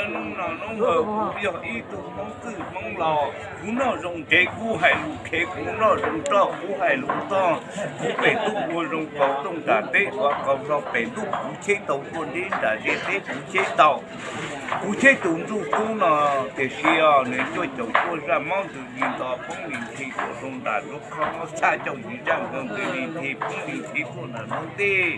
Hnub no hnub no kuv yog ib tug Hmoob txwj Hmoob laus, kuv noj zoo ntsev kuv hais lus khev, kuv noj zoo roj kuv hais lus tog, kuv pem tub ua zoo kaus rooj nram teb ua kaus hlo pem ntuj, kuv cheb tau tuaj deb nram ze teb kuv cheb tau. Kuv cheb tus ntsuj tub no, tiam sis os nws cuaj caum cuaj zaj mob ntws li nto poob li nthi tuaj zoo nram lub khob mob txhaj caum yim zaj nkaus ntws li nthi poob li nthi tuaj nram lub ntej.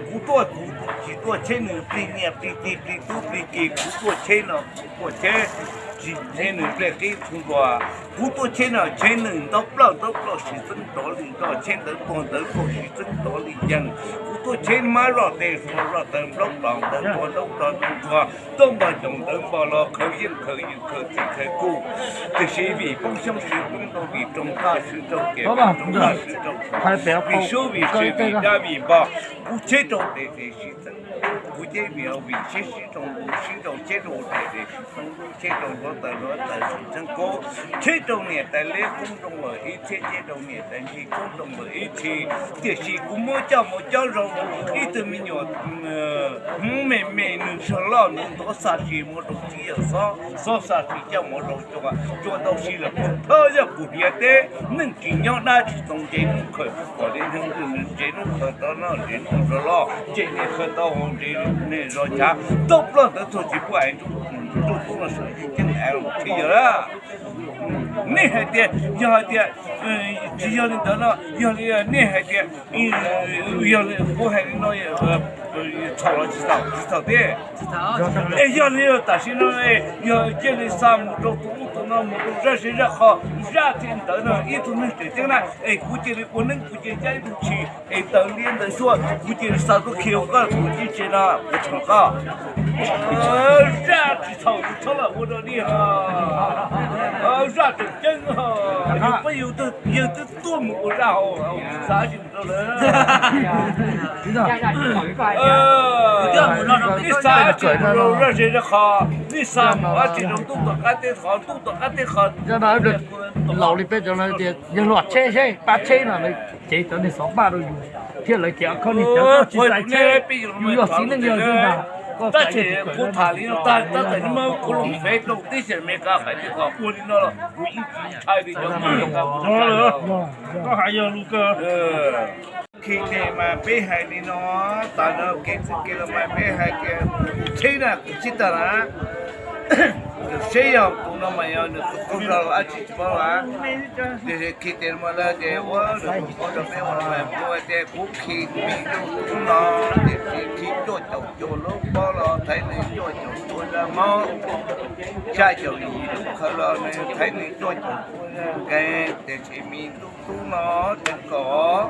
Kuv tuaj kuv tsis tuaj cheb nws plig niam plig txiv plig tub plig ki, kuv tuaj cheb no kuv tuaj cheb tsis cheb nws nplej qib txhua ntua. Kuv tuaj cheb no cheb nws ntaub plawj ntaub plawj sib txeeb rov li nroj, cheb ntawv tuag ntawv tuag sib txeeb rov li yees. Kuv tuaj cheb mab zoj tes zog zoj taw nplaub tos ntawv npog ntaub tos ntawv npog, toj npog ncoos ntawv npog los khaws yeej khaws yws khaws txij khaws kuj. Tiam sis vim poob xyoob siv poob ntoo, vim rooj toj siv rooj ces, vim rooj toj siv rooj, vim sub vim tsev vim dab vim npog, kuv cheb rau tes tes sib txeeb. Kuv cheb vim vim cheb sib rau ntu sib rau cheb rau tes tes sib txeeb, cheb rau hluav taws hluav taws sib txeeb kub, cheb rau niam tais leb koob zoo lawm ib txhiab, cheb rau niam tais ntsig koob zoo lawm ib txhis. Tiam sis kuv muab coj mus cob zoo ib tug me nyuam Hmoob me me, nws zog loj nws ntov xa si mus rau txiv yawg xob, xob xa si coj mus rau cua, cua tau si lawm puag thawj yog kuv hiav teb neej tsis nyob dab tsis txoos ntse hnub khaws kom li neeg ntse hnub khaws tau noj ntse hnub zog loj, ntse niag khaws tau haus ntse niag zog chav, tau ploj ntawd txog tsis pub es ntuj tub no sawv tsis ceeb es los thiaj yog. Nej hais tias yog hais tias tsis yog li ntawd no, yog li nej hais tias yog li kuv hais li no txhaum los tsis txhaum? Tsis txhaum thiab. Es yog li tam sim no yog cia li xa mus rau tus ub tus no, mus rau zaj siv zaj qho, zaj thiab ntawd no ib tug neeg tseem ceeb na, es kuv cia li ua neeb kuv cia li cab ib tug tshis es ntawd liab ntawd suab, kuv cia li xa tuaj khi hauv koj tus tib tse no, kuv txhom koj. Zaj tsis txhaum yus txhob lam ua rau dij ho. Zaj tseem ceeb, yus peb yus twb yawg twb tuaj mus ua zaj hauv, xav tsis mus rau lawm. Nej xa tsis mus rau zaj ze zaj qho, nej xa mus dab tsi rau ntuj tom qab teb qho, ntuj tom qab teb qho. Laus li peb cov no tias yawg luag tsheb seb pab tsheb no lawv cev cov niag xov paj rau yus thiab lawv cev ob khob niag cawv tsis txais tsheb, yus yog txiv neej yog xwb ntag. Tab sis kuv tham li no tag, tab sis mas kuv los fev rau teb chaws Amelikas hais tias kom ua li no los kuv yeej tsis ntshai li cov Amelikas. Koj hais yog lus kawg. Khi tes mas peb hais li no, tas no kev txwj kev laus mas peb hais tias kuv tsheb na kuv tsheb tag na, seb yog tus no mas yog nws tus qaug zog los dab tsi tsis paub a. Tiam sis khi tes mas lawv tias ua lawv tus qaug zog peb ua mas kuv hais tias kuv khi me tub no, tiam sis khi cuaj caum cuaj lub pob los thaiv nws cuaj caum cuaj zaj mob, xya caum yim lub khaws los nws thaiv nws cuaj caum cuaj zaj nkees, tiam sis me tub tub no tseem kom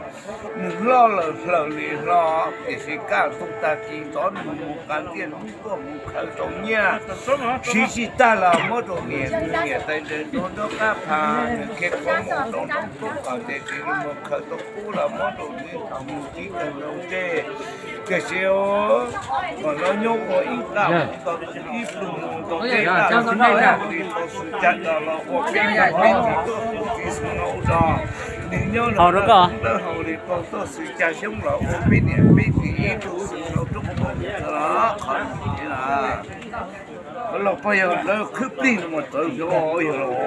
nws loj lawm hlaws li hlo, tiam sis kaj ntug tag kis ntxov nws mus qas ntiaj hnub tuaj mus khaws tau nyiaj, siv tsis tag los muab rau niam, nws niam tais nraws nrog nraub qab pha, nws khiav qhov mus rau nraub tub kom tias tsis mus khaws tau kub los muab rau nws mus tib tag nrho ntsej. Tiam sis kom no nyob ua ib qaj mus tau ib pluag mus tau tej qaj, li tau xwm cas los ua peb niam peb txiv tuaj tus txiv xwb no ua zog, nws nyob no dawb haus li tau tuaj xwm cas xyoob los ua peb niam peb txiv ib tug xwm no roob tuaj los qhov los pog yog lawv khwb plig no mus txawv xyov yog los